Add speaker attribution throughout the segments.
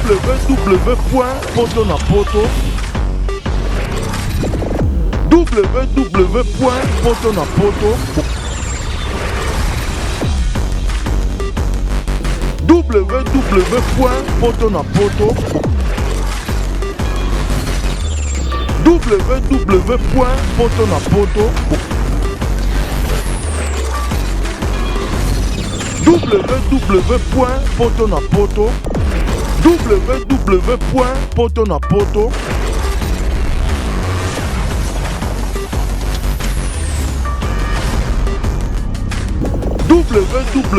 Speaker 1: www.poto na poto www.poto na poto www.poto na poto www.poto na poto www.poto na poto www.poto na poto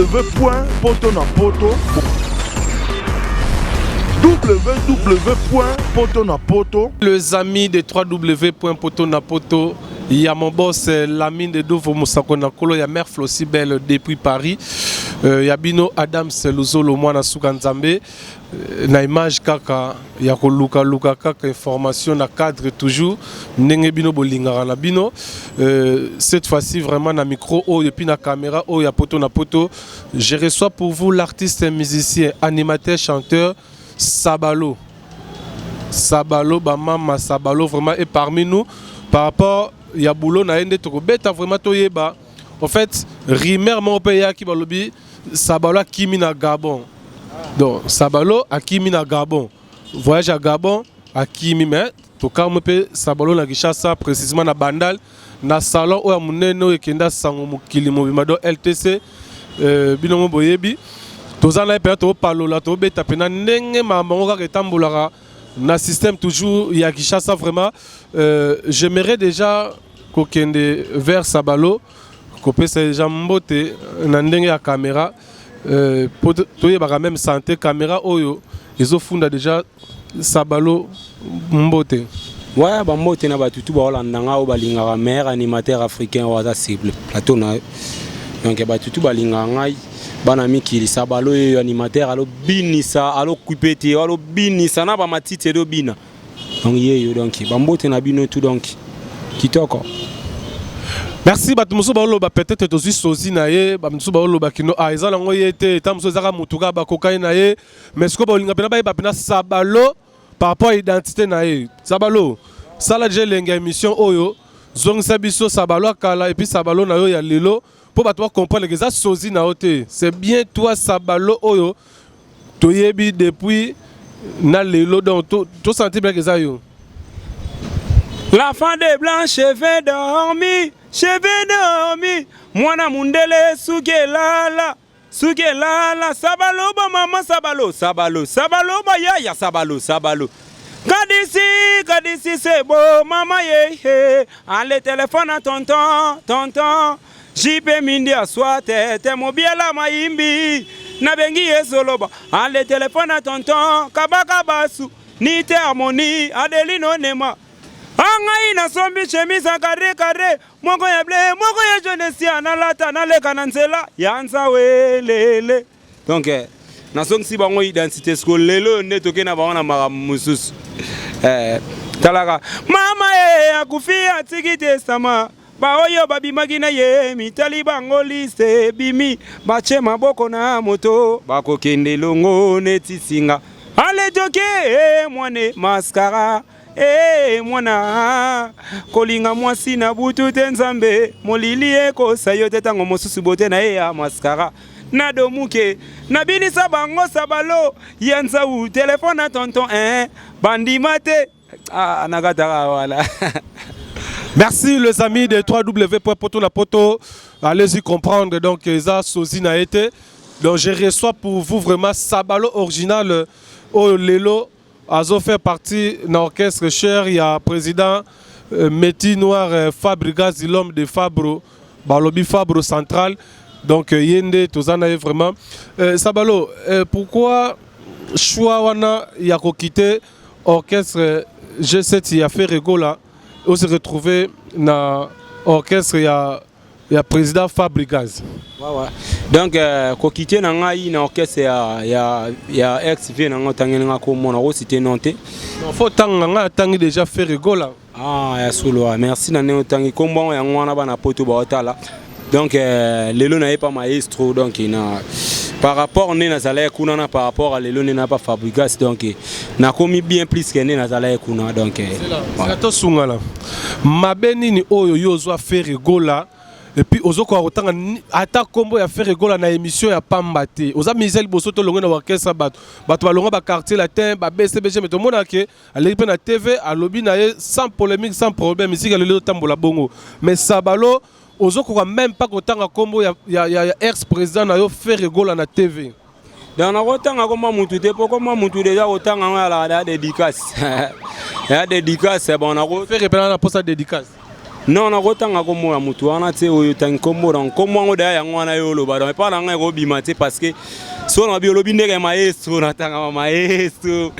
Speaker 1: www.poto na poto www.poto na poto.
Speaker 2: Les amis de www.potonapoto, il y a mon boss Lamine de Dovo Moussako Nakolo, il y a Mère Flossi Belle depuis Paris, il y a Bino Adams Luzolo Mwana Suka Nzambe, na image kaka ya koluka luka kaka information na cadre toujours ndenge bino bolingaka na bino. Cette fois-ci vraiment na micro oyo et puis na caméra oyo ya poto na poto, je reçois pour vous l'artiste musicien animateur chanteur Sabalo. Sabalo bamama Sabalo vraiment est parmi nous par rapport ya boulot na ye nde tokobeta vraiment toyeba. En fait rumeur moko mpe eyaki, balobi Sabalo akimi na Gabon. Donc Sabalo akimi na Gabon, voyage à Gabon akimi, mais tokamwe mpe Sabalo na Kinshasa, précisément na Bandal, na salon oyo ya monene oyo ekenda sango mokili mobima, do LTC. Bino mo boyebi, toza na ye mpenza, topalola tobeta mpena ndenge makambo yango kaka etambolaka na système toujours ya Kinshasa. Vraiment j'aimerais déjà kokende vers Sabalo, kopesa déjà mbote na ndenge ya caméra, po toyebaka même santé caméra oyo ezofunda déjà. Sabalo, mbote.
Speaker 3: Ouais, bambote na bato tu baolanda nga oyo balingaka meilleur animateur africain oyo aza sur le plateau na yo. Donc bato tu balingaka ngai, bana mikili, Sabalo oyo animateur alobinisa, alokupe te, alobinisa na bamatiti edobina. Donc ye yo, donc bambote na bino tu, donc kitoko.
Speaker 2: Merci. Bato mosusu baoloba peut-être tozwi sozi na ye, bato mosusu baoloba kino ah, eza nango ye te, eta mosusu ezaka motu kaka bakokai na ye, mais sikoyo baolinga mpena bayeba mpena Sabalo par rapport à identité na ye. Sabalo, sala déjà elenge ya émission oyo, zongisa biso Sabalo akala et puis Sabalo na yo ya lelo, mpo bato bacomprendre ke eza sozi na yo te, c'est bien toi Sabalo oyo toyebi depuis na lelo. Donc tosanti bien ke eza yo.
Speaker 3: L'enfant de blanc, cheveux dormi, cheveux dormi, mwana mundele suki elala, suki elala, Sabalo ba mama Sabalo, Sabalo, Sabalo ba yaya Sabalo, Sabalo. Kadisi, Kadisi c'est beau, mama ye, ye. Allez téléphone à tonton, tonton. JP Mindi aswa tete mobiela mayimbi nabengi ye soloba. Allez téléphone à tonton Kabaka Basu ni te harmonie Adelino Nema. Angai nasombi chemise ya carré carré, moko ya bleu, moko ya jaune, sia nalata naleka na nzela ya nzawelele. Donc nazongisi bango identité siko lelo nde toke na bango na makambo mosusu. Talaka mama ye akufi atiki testament, baoyo babimaki na ye mitali bango liste ebimi, batie maboko na moto bakokende longo neti singa. Ale toke mwane mascara e mwana kolinga mwasi na butu te, nzambe molili ekosa yo te, ntango mosusu bote na ye ya mascara na domuke nabinisa bango. Sabalo ya nzau telefone na tonton bandima te. Ah, nakataka wana.
Speaker 2: Merci les amis de www.potonapoto. Allez-y comprendre. Donc, eza sozi na été. Donc, je reçois pour vous vraiment Sabalo original au lelo. Azo fait partie d'un orchestre cher. Il y a président Métis Noir Fabregas, l'homme de Fabro, Balobi Fabro Central. Donc, Yende, tozana vraiment. Sabalo, pourquoi choix wana ya quitter orchestre G7 ya Ferre Gola, on se retrouver na orchestre ya président Fabregas?
Speaker 3: Ouais. Donc kokite na ngai na orchestre ya ex v na ngai, otangeli nga komona okosite non te.
Speaker 2: Non, faut tanga nga atangi déjà Ferre Gola.
Speaker 3: Ah, ya solo, merci na ndenge otangi kombo yango wana, bana poto baotala. Donc lelo naye pa maestro, donc na Par rapport nde nazalaki kuna na par rapport à lelo nde na pa Fabregas, donc nakomi bien plus que nde nazalaki kuna, donc
Speaker 2: Sika tosungana mabe nini oyo yo ozwa Ferre Gola, et puis ozokoka kotanga ata nkombo ya Ferre Gola na émission ya pamba te? Oza mise liboso, tolongwe na orchestre, bato balongwa baquartier latin, babcbg, mais tomonaka ke aleki mpe na TV, alobi na ye sans polémique, sans problème. Esika lelo otambola bongo, mais Sabalo, ozokoka même pas kotanga nkombo ya ex président na yo Ferre Gola na TV.
Speaker 3: Donc nakotanga komba mutu te, mpo komba mutu déjà kotanga ngo yalaka ya dédicace, ya dédicace. Bon, nako
Speaker 2: Ferre mpena na posa dédicace.
Speaker 3: Non, nakotanga kombo ya mutu wana te. Oyo otangi kombo, donc kombo yango deya yango wana yo oloba, donc epa na ngai ekobima te, parce que so na bi olobi ndenge maestro natangama maestro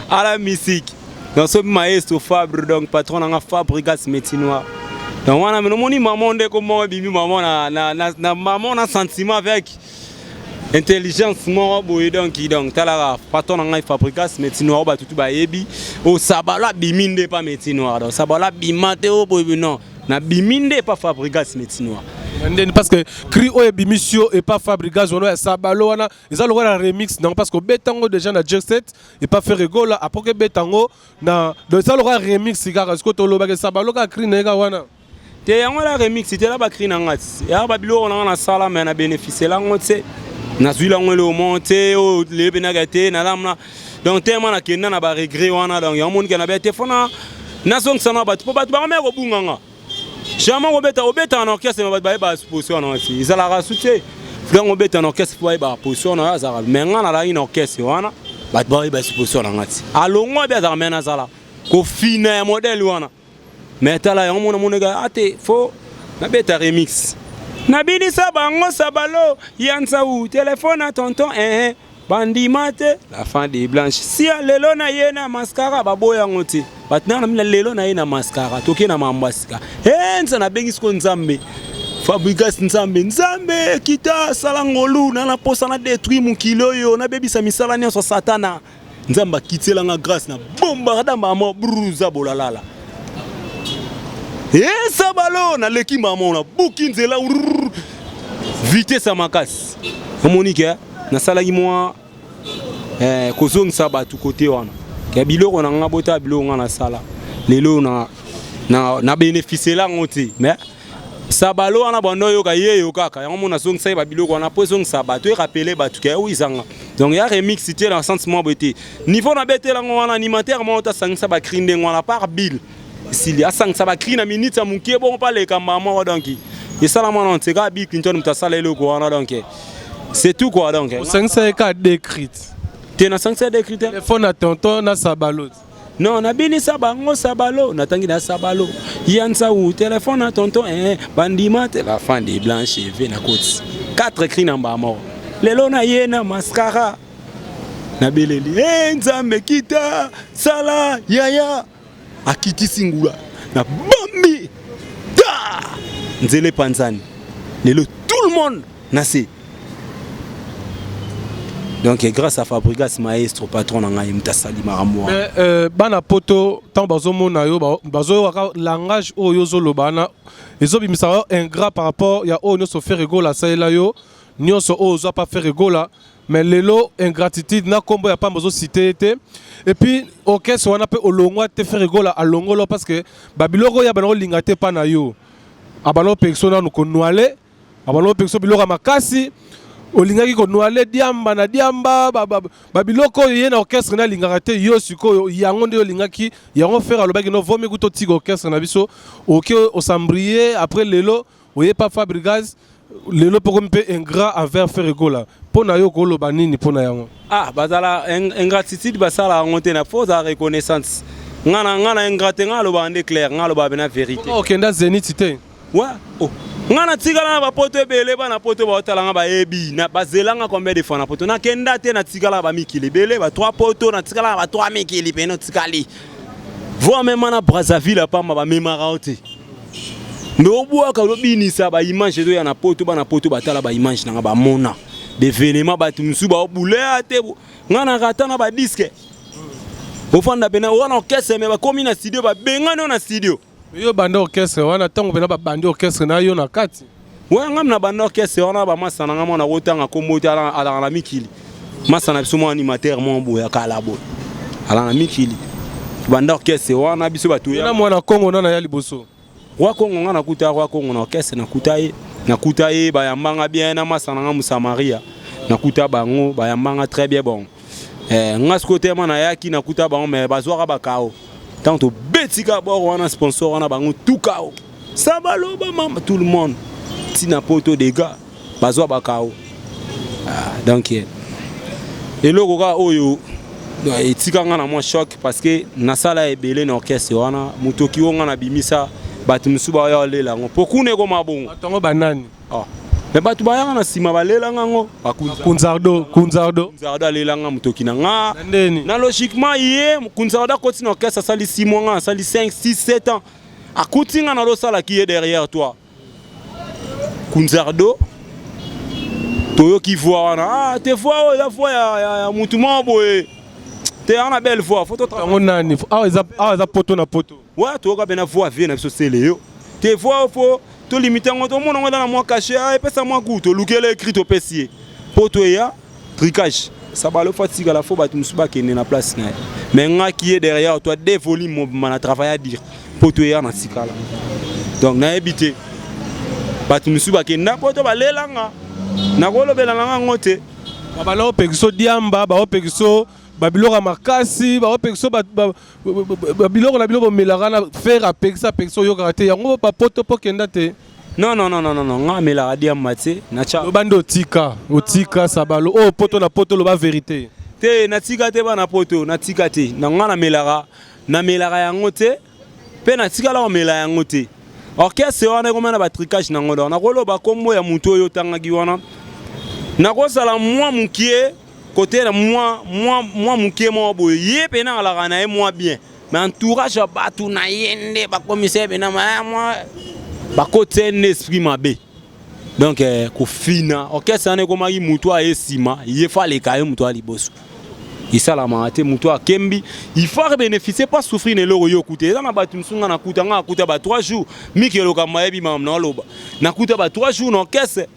Speaker 3: ala musique, donc soki maestro Fabre, donc patron nanga Fabregas Métier Noir, donc wana me nomoni mama nde kombo ebimi, mama na mama na sentiment avec intelligence moko boye. Donc talaka patron na ngai Fabregas Métier Noir, oyo bato tu bayebi oyo Sabalo abimi nde pa Métier Noir. Donc Sabalo abima te oyo boye, non, nabimi nde pa Fabregas Métier Noir.
Speaker 2: Ndeni? Parce que cri oyo ebimisi yo epa Fabregas wana ya Sabalo wana eza lokola remix nango, parce que obeta yango déjà na Jet Set epa Ferre Gola, après ebeta yango na, donc eza lokola remix kaka. Sikoyo tolobaka Sabalo kaka cri na ye kaka wana.
Speaker 3: Te, yango la remix te, la bacri na nga ti yaka babiloko na nga nasala, me na bénéficie lango te, nazwi lango eloko moko te oyo leyebenaka te nalamna. Donc tema nakenda na baregret wana, donc yango monike na be te, fona nazongisa na bato, mpo bato bakomaya kobunga nga jamais. Kobeta, obetaka na orchestre, me bato bayebaka position wana ti ezalaka su te. Donc obeta na orchestre mpo bayebaka position na yo azalaka, me nga nazalaki na orchestre wana, bato bayeba position na nga ti alongwa be azalaka, me nazala kofina ya modèle wana. Mais tala yango, mona moneka ate fo nabeta remix, nabinisa bango Sabalo ya nzau, telefone na tonton bandima te, la fin de blanche sia. Lelo na ye na mascara, baboya yango te. Bato nanga na lelo na ye na mascara, toke na mambo ya sika. Nza nabengi siko Nzambe Fabregas, Nzambe, Nzambe kita sala ngolu na posa na détruire mokili oyo, nabebisa misala nyonso Satana. Nzambe akitielanga grâce na bombarda mama bruza bolalala Sabalo, naleki mama nabuki nzela vitesse ya makasi. Omoni ke nasalaki mwa kozongisa bato kote wana ya biloko na nga, bota biloko nga nasala lelo na bénéficie lango te. Mais Sabalo wana bando oyoka ye yo kaka yango, mona azongisa ye babiloko wana mpo ezongisa bato, erappeler bato ke oyo ezanga. Donc ya remix te na sens mwa boye te. Niveau nabetelango wana, animateur moko tasangisa bacri ndenge wana par bill esili, asangisa bacri na minute ya mokie bongo mpo aleka mbala moko. Donc esalama na nte kaka Bill Clinton moto asala eloko wana. Donc c'est tout quoi, donc
Speaker 2: Osangisa ye kaka deux cris?
Speaker 3: Te, nasangisa deux cris te.
Speaker 2: Telefone na tonton na Sabalo.
Speaker 3: Non, nabinisa bango Sabalo, natangi na Sabalo ya nzau, telefone na tonton bandima te, la fin de blanche eve na koti 4 cri na mbala moko. Lelo na ye na mascara, nabeleli Nzambe kita sala yaya, akitisi ngula na bambi ta nzela epanzani. Lelo tout le monde na se. Donc grâce à Fabregas maestro, patron na ngai, moto asali makambo wana.
Speaker 2: Mais bana poto, ntango bazomona yo, bazoyokaka langage oyo ozoloba wana, ezobimisaka yo ingrat par rapport ya oyo nyonso Ferre Gola asalela yo, nyonso oyo ozwa pa Ferre Gola. Mais lelo ingratitude na nkombo ya pamba ozociter ye te. Et puis orchestre wana mpe olongwa te, Ferre Gola alongola parce que babiloko oyo abana kolinga te mpa na yo, abana kopekisa nanu konwale, abana kopekisa biloko ya makasi, olingaki konwale diamba na diamba, babiloko oyo ye na orchestre na alingaka te. Yo sikoyo yango nde olingaki yango. Ferre alobaki no vomi kuta otika orchestre na biso, oke osambrie. Après lelo oyepa Fabregas, lelo mpo komi mpe ingrat envers Ferre Gola. Mpo na yo koloba nini mpo na yango?
Speaker 3: Ah, bazala ingratitude, basala yango te na fo ozala reconnaissance. Nga na ingrat te, nga alobaka nde clair, nga alobaka pena vérité.
Speaker 2: Okenda Zénith te.
Speaker 3: Wa oh. Nga natikala na bapoto ebele, bana poto baotala nga, bayebi bazelanga combien de fois na poto. Nakenda te, natikala bamikili ebele, ba trois poto, natikala na ba trois mikili pene otikali, voire même na Brazzaville apamba bamemaka yo te, me obwaka olobinisa baimage ezoya na poto. Bana poto batala baimage nanga, bamona d'événement, bato mosusu baobulea te. Nga na rata na badisque, ofanda pena wana orchestre, me bakomi na studio, babengani yo na studio.
Speaker 2: Yo banda orchestre wana, ntango mpena babandi orchestre na yo na kati.
Speaker 3: We ngam na banda orchestre wana, bamasa na nga mwana kotanga kombo te, alaka na mikili, masa na biso mwa animateur mwa boye, akala boye, alaka na mikili. Banda orchestre wana, biso bato
Speaker 2: na mwana Kongo nana ya liboso.
Speaker 3: Roi Kongo, nga nakuta Roi Kongo na orchestre, nakuta ye, nakuta ye, bayambanga bien na masa na nga Musamaria. Nakuta bango, bayambanga très bien. Bon, nga sikoyo tema nayaki, nakuta bango, mais bazwaka bakao. Ntango tobetika bord wana, sponsor wana, bango tukao sabaloba mama, tout le monde ntina poto dega bazwa bakao. Ah, donc eloko kaka oyo etika nga na mwa choc, parce que nasala ebele na orchestre wana, motoki oyo nga nabimisa, bato mosusu baya olela yango mpo kuna ekoma bongo.
Speaker 2: Bato yango banani?
Speaker 3: Ah. Me bato bayaka na nsima balelanga yango.
Speaker 2: Kunzardo, Kunzardo.
Speaker 3: Kunzardo alelanga motoki na nga.
Speaker 2: Na ndeni?
Speaker 3: Na logiquement, ye Kunzardo akoti na orchestre, asali 6 mois, nga asali 5, 6, 7 ans. Akuti nga nalosalaki ye derrière toi. Kunzardo, toyoki voix wana, ah, te voix oyo eza voix ya mutu moko boye te, ana belle voix, faut
Speaker 2: yango nani? Awa eza Poto na Poto.
Speaker 3: Ouais, toyoka mpe na voix vie na biso sele yo te, voix oyo faut tolimite yango, tomona yango eza na mwa cachet, epesa mwa goût, tolukela écrit, topesi ye mpo toya trucage. Sabalo faut atikala, faut bato mosusu bakende na place na ye, mais ngaki ye derrière toi, deux volume mobima na travail à dire mpo toya na tikala. Donc nayebi te, bato mosusu bakenda mpo to balelanga, nakolobela nanga yango te.
Speaker 2: Babala opekisa diamba, baopekisa babiloko ya makasi, baopekisa babiloko na biloko bomelaka na Ferre, apekisa, apekisa, oyokaka te yango, bapoto mpo kenda te.
Speaker 3: Non, non, non, non, non, non, nga amelaka diamba te, natya.
Speaker 2: Loba nde otika, otika Sabalo oyo Poto na Poto, loba vérité.
Speaker 3: Te, natika te, bana poto, natika te. Na nga namelaka, namelaka yango te, mpe natikala komela yango te. Orchestre wana ekoma na batrucage nango. Donc nakoloba nkombo ya motu oyo otangaki wana, nakozala mwa mokie kote na mwa mokie moko boye. Ye mpena alaka na ye mwa bien, mais entourage ya bato na ye nde bakomisa ye mpena mwa bakotisa ye nde esprit mabe. Donc kofina orchestre wana ekomaki motu aye nsima, ye faut aleka ye motu ya liboso. Esalamaka te. Motu akembi, il faut bénéficier, pas souffrir na eloko yo okuta. Eza na bato mosusu, nga nakuta, nga nakuta ba 3 jours mikelo kambo ayebi makambo na oloba. Nakuta ba 3 jours na orchestre,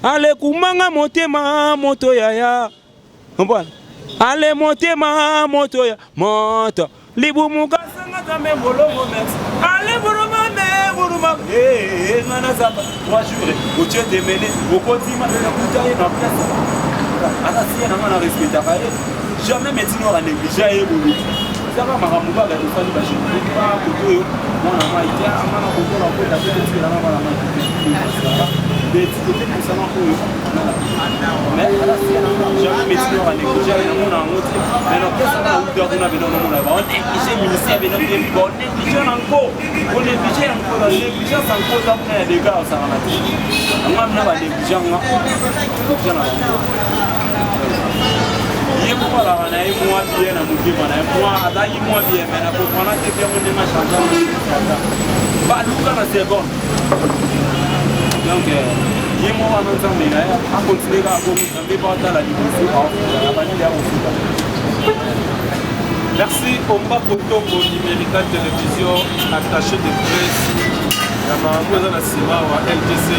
Speaker 3: alekumanga motema moto yaya, comprendre, ale motema moto ya moto libumu kasanga nzambe molongo, merci, ale buruma me buruma nga nazaba 3 jours otie temene okotima. Nakuta ye na orchestre, aza sie na nga, na respectaka ye jamais, metino anéglige ye boluki. Ezaka makambo kaka tosali bagénérique kote oyo mwana mai te, nga na kokola kota te, totikela na bana mai te, kote mosala oyo. Mais aza sie na nga, jamais metino anéglige ye, namona yango te. Mais na orchestre na uta kuna bena, nomona baonéglige ministère bena, baonéglige na nko, onéglige yango na négligence yango oza kuna ya dégâts osakana te. Nga mina banéglige nga, néglige na bango. Ye moko alaka na ye mwa bien na motema na ye, mwa azalaki mwa bien, mais na comprendre te yango ndenge achange baluka na seconde. Donc ye moko wana, Nzambe na ye, akontinue kaka bongo, Nzambe po atala liboso aofuta banini ya kofuta.
Speaker 2: Merci Omba Potombo, Numérica Télévision, attaché de presse ya makambo eza na nsima wa LTC,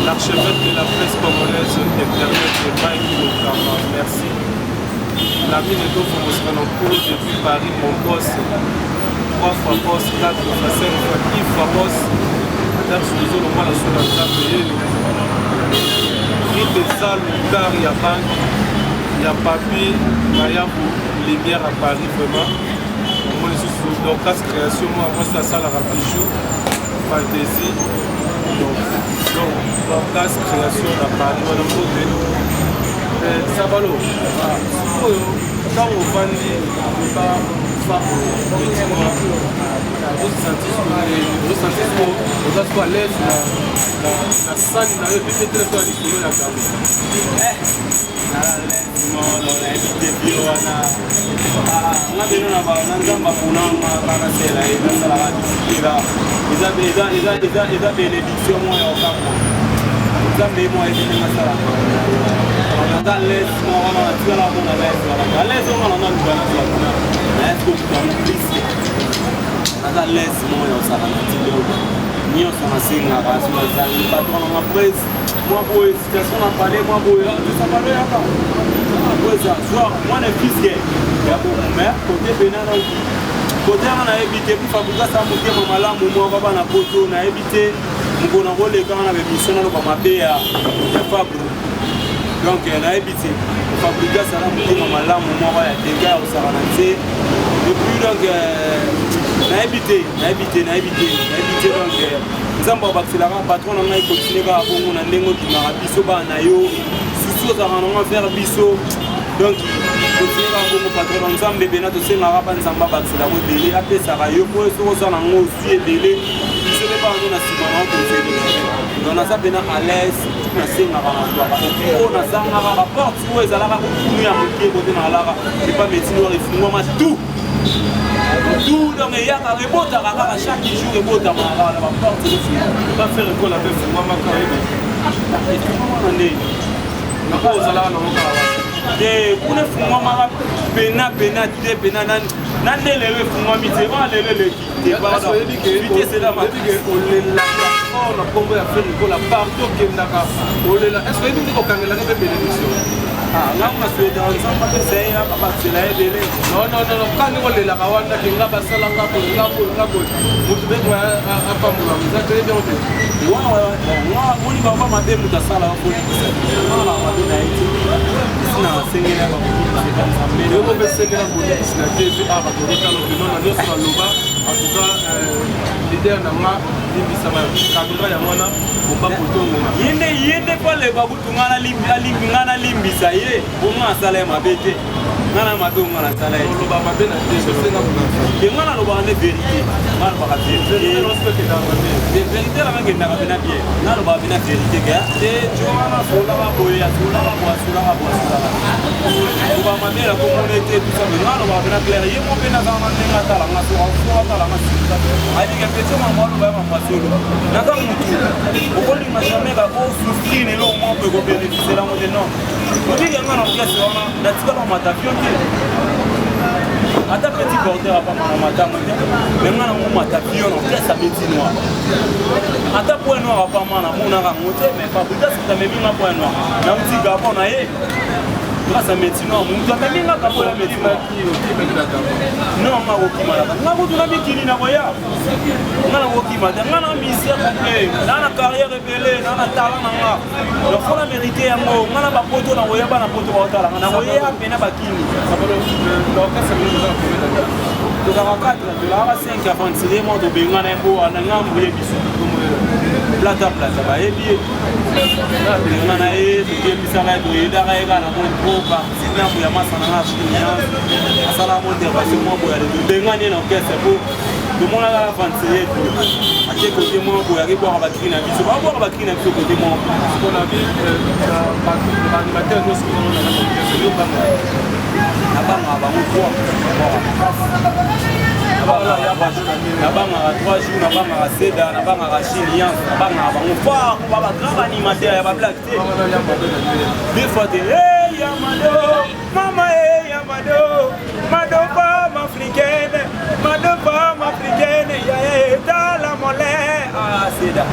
Speaker 2: l'archevêque de la presse congolaise internet, Mike Lokamba. Merci l'ami de Dovo Moskananko depuis Paris, mon boss, 3 fois boss, 4 fois, 5 fois, 10 fois boss, Adam Souzolo, mwana soka Nzambe yeyo Rite Zalu, car ya banque ya Papi Mayabu, lumière à Paris. Vraiment omoni lisusu Dorcas Création, mwa mwasi asalaka bijou fantaisie. Donc Dorcas Création na Paris wana, mbote. Sabalo, sikoyo ntango ovandi ba femme, ozosentir siko oza siko à l'aise na sani na yo, epi petere so ya lisolo ya gambo?
Speaker 3: Nayebi te bio wana, nga bino na Nzambe apona nga nasela ye, nasalaka bisikila, eza bénédiction moko ya okamwa. Nzambe ye moko ayebi ndenge asalaka. Naza l'aise moko wana, natikala mona l'aise wana, à l'aise wana naluka nazwa kuna, nayebi kokuta mo plus, naza l'aise moko ya kosaka na tili oyo. Nyonso nasengaka so nazali patron nanga prese mwa boye situation na palais mwa boye tosabalo yaka prese azwa mwana fiske ya bongo mais kote pena noki kote yanga nayebi te mpo fabrikas a motema malamu moko bana poto nayebi te mokolo nakolekaka na bemission naloba mabe ya fabre donc nayebi te fabrikas aza motema malamu moko ya dega ya kosakana te epuis donc nayebi te nayebi te nayebi te nayebi te donc nzambe abakiselaka patron na ngai continue kaka bongo na ndenge olingaka biso bana na yo susu ozalaka nango vers biso donc continue kaka bongo patron na nzambe bena tosengaka ba nzambe abakiselaka ebele apesaka yo po soki oza nango ozwi ebele biso mpe bana na nsima na yo tozeli donc naza pena à l'aise nasengaka nazwaka oyo nazangaka baporte oyo ezalaka kokunu ya moke kote nalaka epa médecine oyo efungwama tout tout donc eyaka ebotaka kaka chaque jour ebotamaka kaka na baporte
Speaker 2: bafere ekola mpe efungwamaka oyebi
Speaker 3: efungwama na ndenge
Speaker 2: nako ozalaka nango kaka
Speaker 3: te kuna efungwamaka pena pena te pena na nde lelo efungwami te wana lelo eleki te
Speaker 2: olelaka fort na nkombo ya Ferre Gola partout okendaka olela est ce que oyebi nde kokangelaka mpe bénédiction?
Speaker 3: Ngango nasuetaka nzambe apesa ye abakisela ye ebele.
Speaker 2: Non, non, non, ka ndenge olelaka wana ke nga basala nga boye, nga boye, nga boye, motu mpe apambola eza toyebi yango te.
Speaker 3: Moni baba mabe moto asala kolekisa mabe na ye te esi na asengeli ya bakolekisa nzambe.
Speaker 2: Yoko mpe sengela bolekisi na TV awa bato otala okeno na nyonso naloba. En tout cas, leader na nga, limbisama kamera yango wana oba kotongonga.
Speaker 3: Ye nde ye nde po aleba kutu nga nalimbi nga nalimbisa ye po nga asala ye mabe te nga na mabe nga nasala ye.
Speaker 2: Oloba mabe na te sosenga
Speaker 3: te nga nalobaka nde vérité nga nalobaka vérité vérité nanga kendaka pena bien nga nalobaka pena vérité ke te jo wana asololaka boye asololaka boye asololaka boye asololaka loba mabe na komona ete tout ça nga nalobaka pena clair ye mo mpe nazala na ndenge atala nga so atala nga sika ayebike petit mama aloba ya mama solo naza mutu okolinga jamais bakosouffrir na eloko moko ekobénéficie lango te non obiki nga na orchestre wana natikala mata avion te ata petit porteur apama na matango te me nga nango mata avion na orchestre Métis Noir ata point noir apama namonaka yango te mais Fabrikas moto amemi nga point noir nauti Gabon na ye grâce à Métis Noir moto amemi nga Gabon ya Métis Noir non nga kokimalaka nga kutu na mikili na koya nga na kokima te nga na musicien complet na na carrière ebele na na talent na nga donc faut na mérité yango nga na bapoto na koya bana poto baotala nga na koya mpena bakini tozalaka 4 tozalaka 5 aventurier moko tobengana ye mpo na ngambu ye biso plata plata bayebi ye tobengana ye toyebisaka ye toyedaka ye kaka na moni po parti ndambo ya masa na nga archiniance asalaka mo intervention mwa boye ale tobengani ye na orchestre po tomonaka aventurier to ake kote moko boye akebwaka bacri na biso babwaka bacri na biso kote moko.
Speaker 2: Baanimateur nyonso yo banga?
Speaker 3: Nabangaka bango 3 nabangaka 3 jours nabangaka seda nabangaka chiniance nabangaka bango fort ba bagrand animateur ya bablague te deux fois te. Hey, Yamado mama hey, Yamado mado femme africaine mado femme africaine yaya tala mole ah seda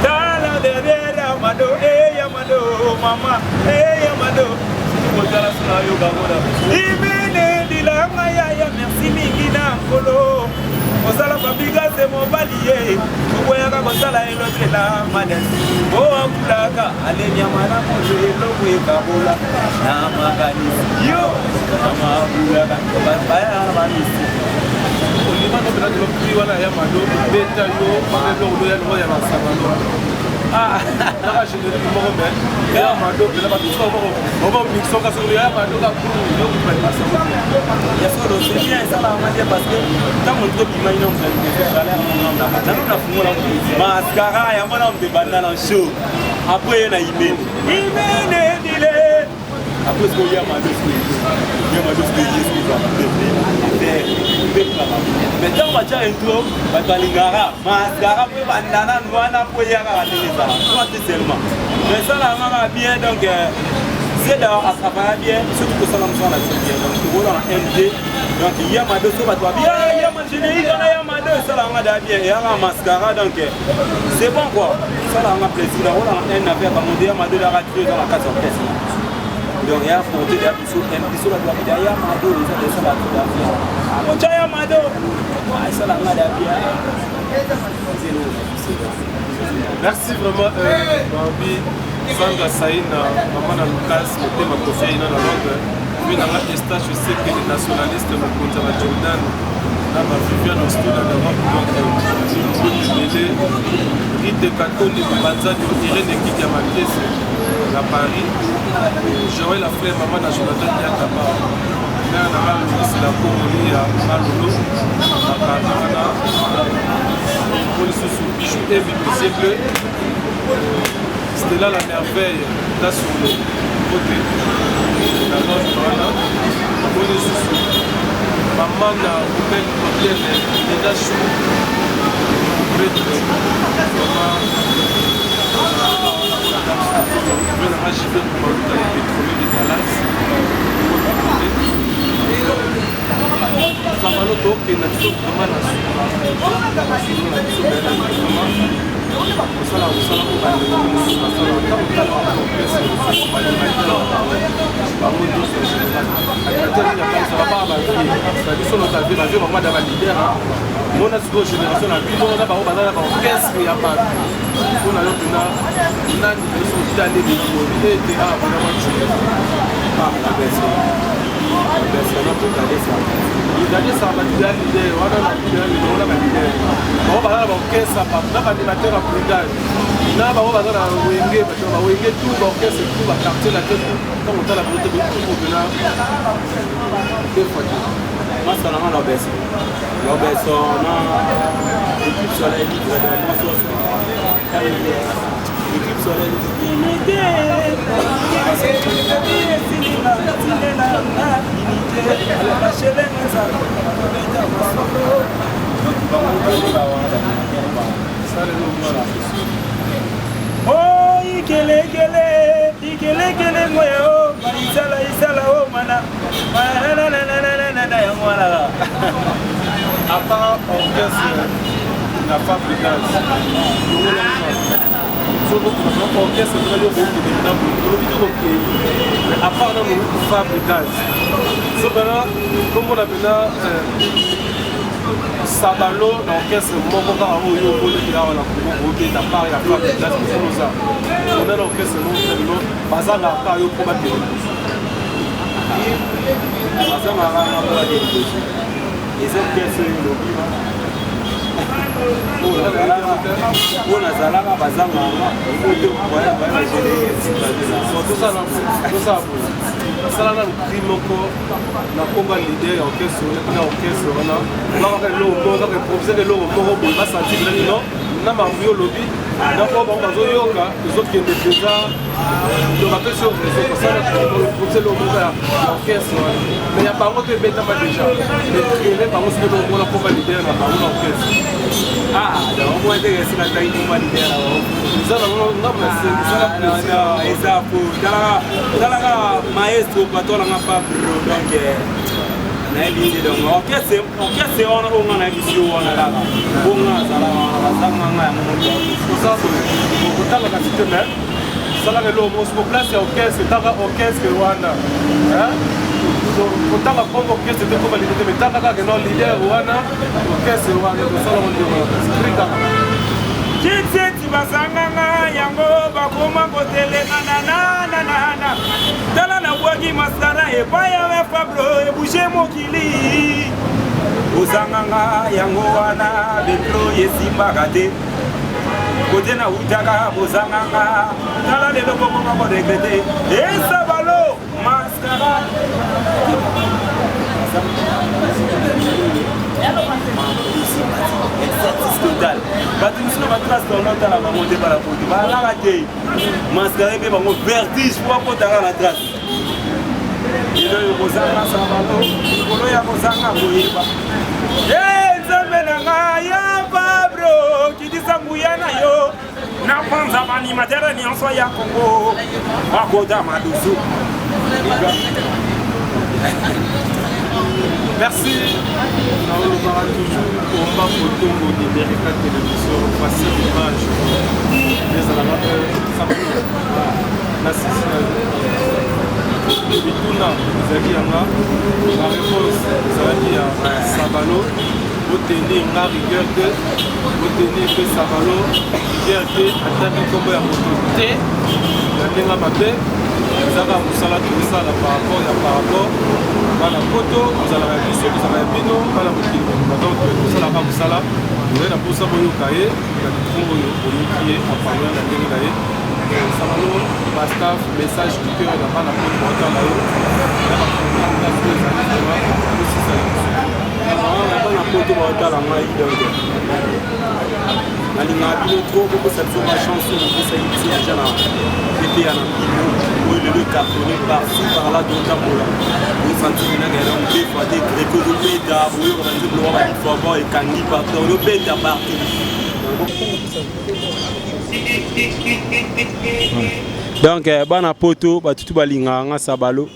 Speaker 3: tala derrière Yamado hey, Yamado mama hey, Yamado kotala suna yoka ngona imene dilanga yaya merci mingi na nkolo kosala Fabrikase mobali ye oboyaka kosala elobela madasi oakulaka aleniama na moto eloko ekabola na makanisi yo namabulaka bayaka na bamisi.
Speaker 2: Olima no mpena lelo prix wana ya mado beta yo eloko ya longo ya basabano kaka générique moko mais ya mado mpena bato moko moko mixoka soki ya mado ka yo
Speaker 3: ya solo c'est bien esalaka bien parce que ntango tobima ino chaleur nano nafungola mascara yango na moto ebanda na show après ye na imene imene dile après sikoyo ya mado ya mado mais ntango batya intro bato balingaka mascara mpe banda nanu wana po ya kaka ndenge ezala toi te seulement mais esalaka kaka bien donc. Zeda a travailla bien, surtout kosala mosala na biso bien. Donc tokola na MD. Donc Yamado so bato babi ah Yama générique wana Yamado esala nga da bien eyaka mascara donc c'est bon quoi. Esala nga plaisir na kola na N na vers bango de Yamado daka trio eza na kati ya orchestre. Donc ya porté da biso M biso bato babi da Yamado eza esala da bien. Akocha Yamado esala nga da bien.
Speaker 2: Merci vraiment, euh, Bambi, Sandra Saïna, maman na Lucas, motema Kofi Aina na Londres, puis nanga Estache Seke, le nationaliste mokonzi ya Jordan, na ba Viviane Ostola d'Europe, donc ebele, Rite Katondi Mobanzani, Irène Ekiki ya Makese na Paris, Joël Afleur, maman na Jonathan Diakaba, mère na nga Louis la Congoli ya Malolo, na Paris wana. Po lisusu bijou evi monsieur bleu Stella la merveille tasolo kote na Londres wana po lisusu mama na Ruben Obiele Nina Chou Prêtre mama nanga Jibe Kumaluta le pétrolier de Dallas. Zamalo tokenda biso vraiment na suka masolo na biso vraiment kosala mosala oyo bandeko mosusu basala ntango otala orchestre mosusu baanimateur bango nyonso animateur nini akanisa bapaka bavie na biso na bavie bavie bango bada balider mona sikoyo génération na bino na bango baza na baorchestre ya bato mpo na yo mpena nani biso otali bino ete awa mpena mwa Brigadier leader wana na leader wana ba leader bango baza na baorchestre na baanimateur ya brigade na bango baza na wenge bato na bawenge tout baorchestre tout baquartier la tout ntango otala bango te boyokopena deux fois te
Speaker 3: masa nanga lobeso lobeso na équipe soleil libre de mwasi Équipe soleil unité Oh, ikelekele ikelekele ngoya o isala isala o mana manananananana yango wana
Speaker 2: à part orchestre na fabricage orchestre tozali okokende na tolobi te kokei mais à part nano fabricage so mpena komona mpena sabalo na orchestre moko kaka oyo okoleki awa na kongo kobeta part ya fabricage mosolo oza ona na orchestre moko bino bazanga part yo mpo bakende liboso
Speaker 3: bazangaka nga mpo bakende liboso eza orchestre oyo elobi oyo nazalaka bazangaka
Speaker 2: tosala nanu cri moko na komba leader ya orchestre wana mpe na orchestre wana bakaka eloko moko kaka improvise eloko moko boye basanti bilaki non na makambo yo olobi na oyo bango bazoyoka ezokende mpenza donc apesi yo raison kosala improvise eloko moko ya orchestre wana mais ya bango to ebetama déjà mais créele bango soki eloko moko na komba leader na bango na orchestre.
Speaker 3: Ah, donc moi ndenge esika ntangi komba leader na bango
Speaker 2: eza nango ngambo na sengi ezala plaisir
Speaker 3: eza po talaka talaka maestro patron nanga fabro donc nayebi te donc orchestre orchestre wana oyo nga nayebisi yo wana kaka po nga azalaka wana bazanga nga yango moto.
Speaker 2: Oza boye okotangaka site mais osalaka eloko moko siko place ya orchestre etaka orchestre wana kotanga kombo orchestre te koma leader te mais tanga kaka no leader wana orchestre wana tosalaka ndeko esprit kaka.
Speaker 3: Kitseti bazanganga yango bakoma kotelengana nananana tala nabwaki masara epai ya fabro ebouge mokili ozanganga yango wana beplo esimbaka te kote nautaka bozanganga tala lelo bokoma koregrete esabalo mascara total bato mosusu na batrace bango otala bango te bala poto balaka te mascara mpe bango vertige po bakotaka na trace lelo oyo kozanga sabalo likolo ya kozanga koyeba e nzambe na ngai ya fabro kitisa nguya na yo. Napanza baanimatere nyonso ya Congo bakota madusu.
Speaker 2: Merci. Naolobaka toujours komba kotongo Liberika Télévision, voici l'image. Ezalaka na sisi na mituna ezalaki yanga, ba réponse ezalaki ya Sabalo. Botenir nga rigueur te, botenir mpe Sabalo rigueur te, atangi nkombo ya moto te na ndenge mabe. Ezaka mosala tozosala par rapport ya par rapport bana poto, kozalaka ya biso, kozalaka ya bino, bana mokili mobimba. Donc tosalaka mosala, tozali na mposa boyoka ye na micro oyo, boyoki ye aparla na ndenge na ye. Sabalo, bastaff, message du cœur na bana poto baotala yo na bakontakte ezali vraiment osisa na biso.
Speaker 3: Bana poto baotala ngai, donc nalingaka bino trop. Bopesa biso bachance oyo bopesaki biso deja na epe ya na bino oyo lelo ecartonne partout par là. Totambola, osanti menaka ya donc fois te greko ozobeta, boyoka banzembo loka badifavor ekangi partout, ozobeta partout. Donc bana poto, batutu balingaka nga Sabalo,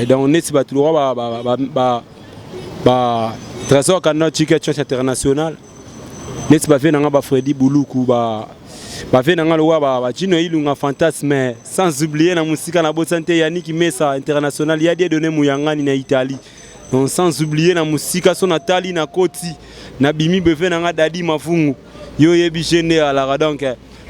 Speaker 3: donc neti bato lokwa ba Trésor Kanda Chike Church International, neti bave na nga bafredi Buluku, bave na nga lokwa bajino Ilunga Fantasme, sans oublier na mosika na bosani te Yaniki Mesa International ya Dieudonné Muyangani na Italie. Donc sans oublier na mosika so natali na koti nabimi beve na nga Dadi Mafungu, yo oyebi je nde alaka. Donc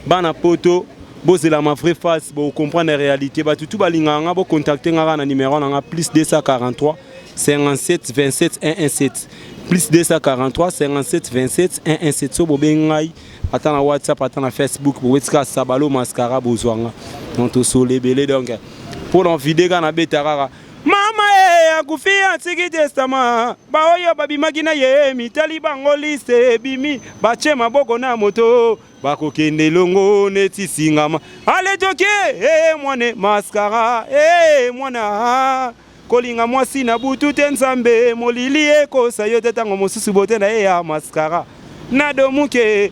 Speaker 3: bana poto, bozela ma vraie face, bocomprendre réalité. Bato tu balingaka nga, bocontacte nga kaka na numéro na nga plus 243 57 27 117, plus 243 57 27 117. So bobengi ngai ata na WhatsApp, ata na Facebook, bowetika Sabalo Mascara, bozwa nga. Donc tosola ebele. Donc mpo na vide kaka nabeta kaka mama e akufi atiki testament, baoyo babimaki na ye mitali bango, liste ebimi, batie maboko na moto, bakokende elongo neti singama. Ale toke e mwane mascara e mwana kolinga mwasi na butu te, Nzambe molili ekosa yo te, ntango mosusu bote na ye ya mascara na domuke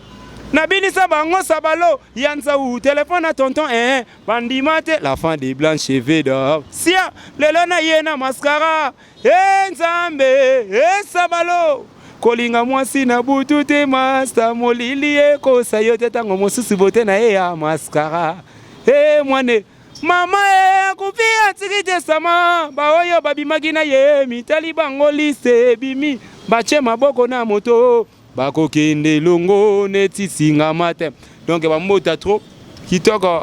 Speaker 3: nabinisa bango. Sabalo ya nzau, telefone na tonton bandima te, la fin des blancs cheveux d'or sia lelo na ye na mascara e Nzambe e Sabalo kolinga mwasi na butu te, masta molili ekosa yo te, ntango mosusu bote na ye ya mascara e mwane mama e akufi atiki testament, baoyo babimaki na ye mitali bango, liste ebimi, batie maboko na moto, bakokende elongo neti singama te. Donc bambota trop kitoko.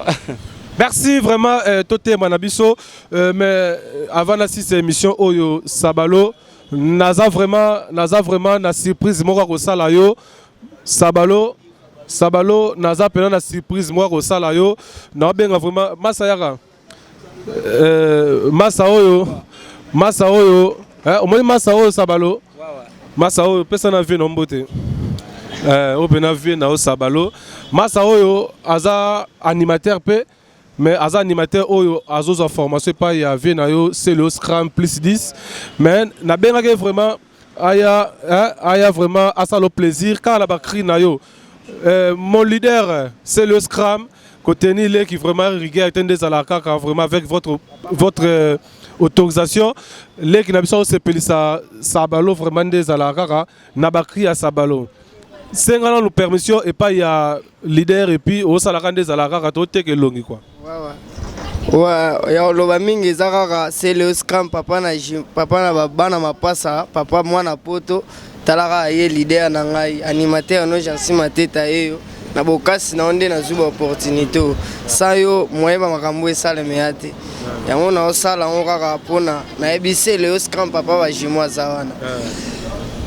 Speaker 2: Merci vraiment, totema na biso, mais avant na sisa émission oyo, Sabalo, naza vraiment na surprise moko ya kosala yo. Sabalo, Sabalo, naza mpena na surprise moko ya kosala yo. Naobenga vraiment masa yaka, masa oyo omoni masa oyo, Sabalo, masa oyo pesa na vie na mbote, oyo mpena vie na yo. Sabalo, masa oyo aza animateur mpe, mais aza animateur oyo azozwa formation epai ya vie na yo Celeo Scram plus 10. Mais nabengaki vraiment aya, aya vraiment asala plaisir kaka na bacri na yo. Mon leader Celeo Scram, koteni leki vraiment rigueur te nde ezalaka kaka. Vraiment, avec votre autorisation, leki na biso osepelisa Sabalo vraiment nde ezalaka kaka na bacri ya Sabalo. Senga nanu permission epai ya leader et puis osalaka nde ezalaka kaka, toteka elongi quoi.
Speaker 4: Ouais, ya koloba mingi eza kaka Celeo Scram, papa na papa na bana mapasa, papa mwana poto. Tala kaka ye leader na ngai, animateur no Jansi Mateta yeyo na bokasi na yo nde nazwi baopportunité oyo. Sa yo moyeba makambo esalema te, yango naosala yango kaka mpona nayebi Celeo Scram, papa bajimo aza wana.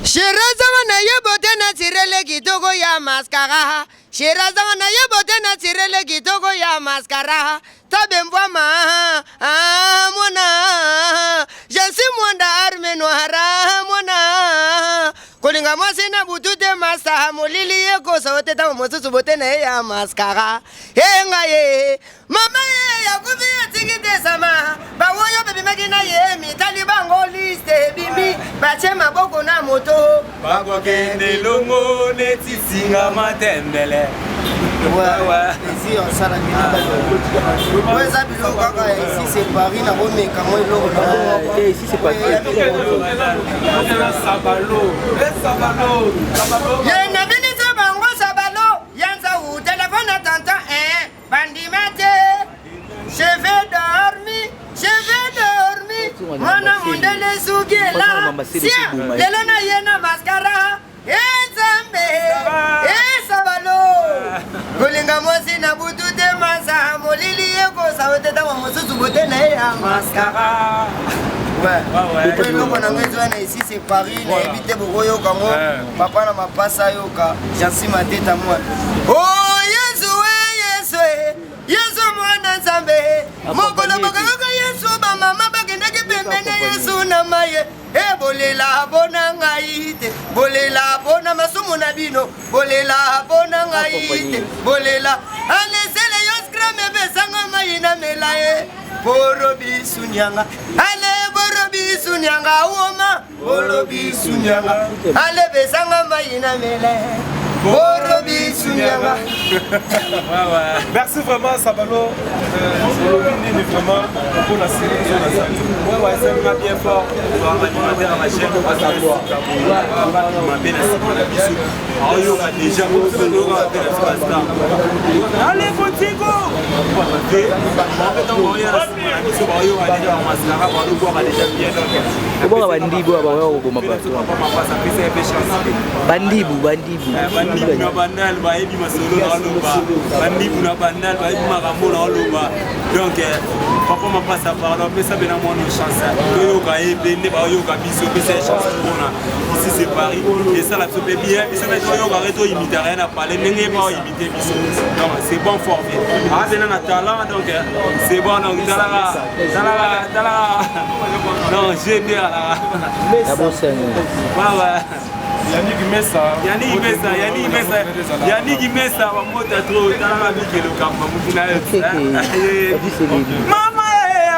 Speaker 4: Sherazanga na ye bote na tirele kitoko ya mascara, sherazanga na ye bote na tirele kitoko ya mascara, tabembwama ah, mwana Jansi Mwanda arme noira mwana kolinga mwasi na butu te, masa molili ekosa yo te, ntango mosusu bote na ye ya mascara enga ye mama ye yakufi atiki te sama, baoyo babimaki na ye mitali bango, liste ebimi, batie maboko na moto,
Speaker 3: bakokende elongo neti singa matembele.
Speaker 4: Plaisir asala bino. Oyo eza biloko kaka ya ici c'est Paris, nakomeka mwa eloko.
Speaker 5: Ici c'est Paris.
Speaker 4: Ye na binisa bango sabalo ya nzau telefone na tanta bandima te. Je vais dormir, je vais dormir. Mwana mundele suki ela sia lelo na ye na mascara. E Nzambe, e sabalo. Kolinga mwasi na butu te masa molili ekosa yo te ntango mosusu bote na ye ya mascara. Ouais. Eloko na ngai ezwa na ici c'est Paris, nayebi te bokoyoka ngo papa na mapasa ayoka Jansi Mateta mwana. Oh Yesu e Yesu e Yesu mwana Nzambe mokolo bakangaka Yesu bamama bakendaki pembeni Yesu na maye e bolela bona ngai te bolela bona masumu na bino bolela bona ngai te bolela alesele yo skrame epesanga mai na mela e borobisu nyanga ale borobisu nyanga woma borobisu nyanga ale pesanga mai na mela borobisu nyanga.
Speaker 2: Merci vraiment Sabalo. Olobi nini vraiment mpona série oyo nazali?
Speaker 3: Ouais, ça va bien fort. Animateur à ma chaîne, mabe na nsima na biso aoyoka déjà oyoka mpe na biso bastar ale kotiko te ntango baoya na nsima na biso baoyoka déjà bamaskara balobwaka déjà bien.
Speaker 5: Obwaka bandibu oyo bakoya koboma bato.
Speaker 3: Mapasa apesa ye mpe chance te.
Speaker 5: Bandibu, bandibu.
Speaker 3: Bandibu na Bandal bayebi masolo na oloba, bandibu na Bandal bayebi makambo na oloba. Donc papa Mapasa, pardon, apesa mpe na mwana chance toyoka ye mpe nde baoyoka biso. Pesa ye chance mpona ici c'est Paris esala biso mpe bien, biso mpe toyokaka ye, toyimitaka ye na palais ndenge ye baoyimite biso. Donc c'est bon, fort bien, azena na talent. Donc c'est bon. Donc talaka, talaka, talaka. Non, GD alaka.
Speaker 5: Nabosani.
Speaker 3: Ouais.
Speaker 2: Yannick Mesa.
Speaker 3: Yannick Mesa, Yannick Mesa, Yannick Mesa, bamota trop, talaka mikelo kamba mutu na yo. Mama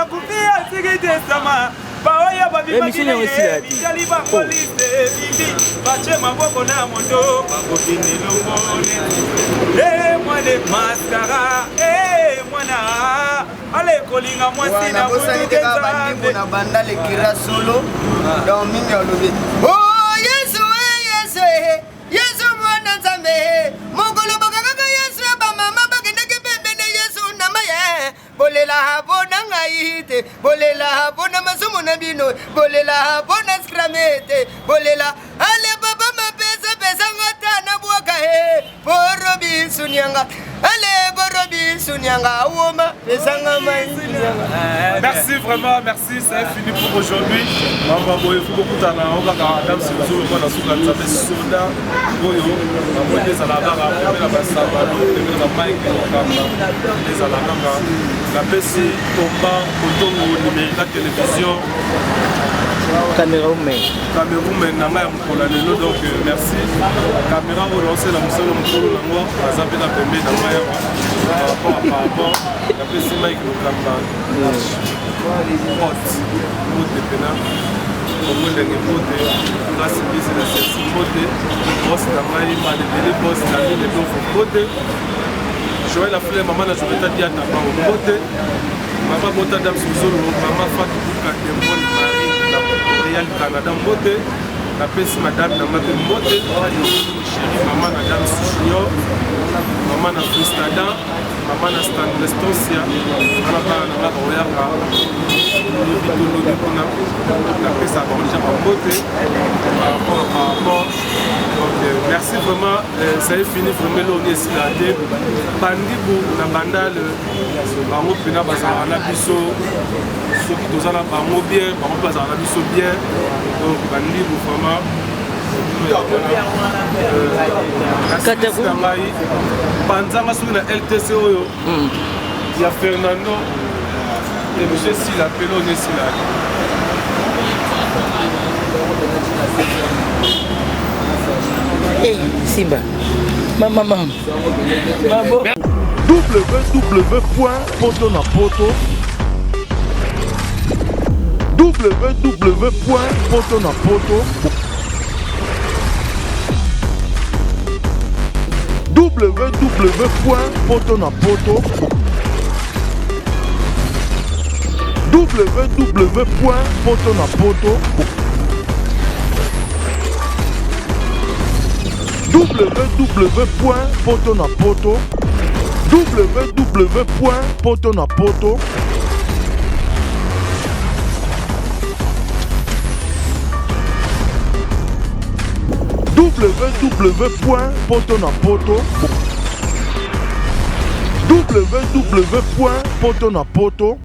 Speaker 3: akufi atiki testament, baoyo
Speaker 5: Émission yango esila te.
Speaker 3: babimaki bapolise bibi batie maboko na moto bakokende longo neti e mwana maskara e mwana ale kolinga mwasi na
Speaker 4: Nabosani te kaka bandibu na banda lekira solo. Donc mingi alobi oh Yesu e Yesu e Yesu mwana Nzambe mokolo bakangaka Yesu bamama bakendaki pembeni Yesu na maye bolela bona ngai te bolela bona masumu na bino bolela bona skrame te bolela ale papa mapesa pesanga ta na bwaka e borobisu nyanga ale borobisu nyanga woma pesanga mai nyanga.
Speaker 2: Merci vraiment, merci. C'est fini pour aujourd'hui. Mama boye fukokutana yango kaka Adam Silzolo mpo na suka Nzambe soda oyo namoni ezala kaka pembe na basabalo pembe na bamike kokamba ezala kaka. Napesi Omba Kotongo Numérica Télévision.
Speaker 5: Cameroun.
Speaker 2: Cameroun na ngai ya mokolo ya lelo. Donc merci caméra oyo naosala mosala mokolo nango aza mpe na pembe na ngai awa par rapport à par rapport. Napesi Mike Lokamba Hot mbote pena Kongo ndenge mbote grâce bisi na sensi mbote bos na ngai malebele bos na mine dofo mbote Joël Afle mama na Jonathan Diata bango mbote mama bota Dam Suzolo mama Fatou Buka Demon Marie na Montréal Canada mbote. Napesi madame na nga mpe mbote, chéri mama na Dam Junior, mama na Fristadan, mama na Stanlestosia wana bana na nga baoyaka lobi to lobi kuna napesa bango déjà bambote par rapport à par rapport. Donc merci vraiment, ça est fini vraiment. Eloni esila te. Bandibu na Bandal bango mpena bazalaka na biso soki toza na bango bien, bango mpe bazalaka na biso bien. Donc bandibu vraiment na ngai panzanga soki na LTC oyo ya Fernando émission esila mpe eloni esila.
Speaker 5: Eh, Simba. Mama, mama. Mabo.
Speaker 1: www.potonapoto www.potonapoto www.potonapoto www.potonapoto www.potonapoto www.potonapoto www.potonapoto www.potonapoto.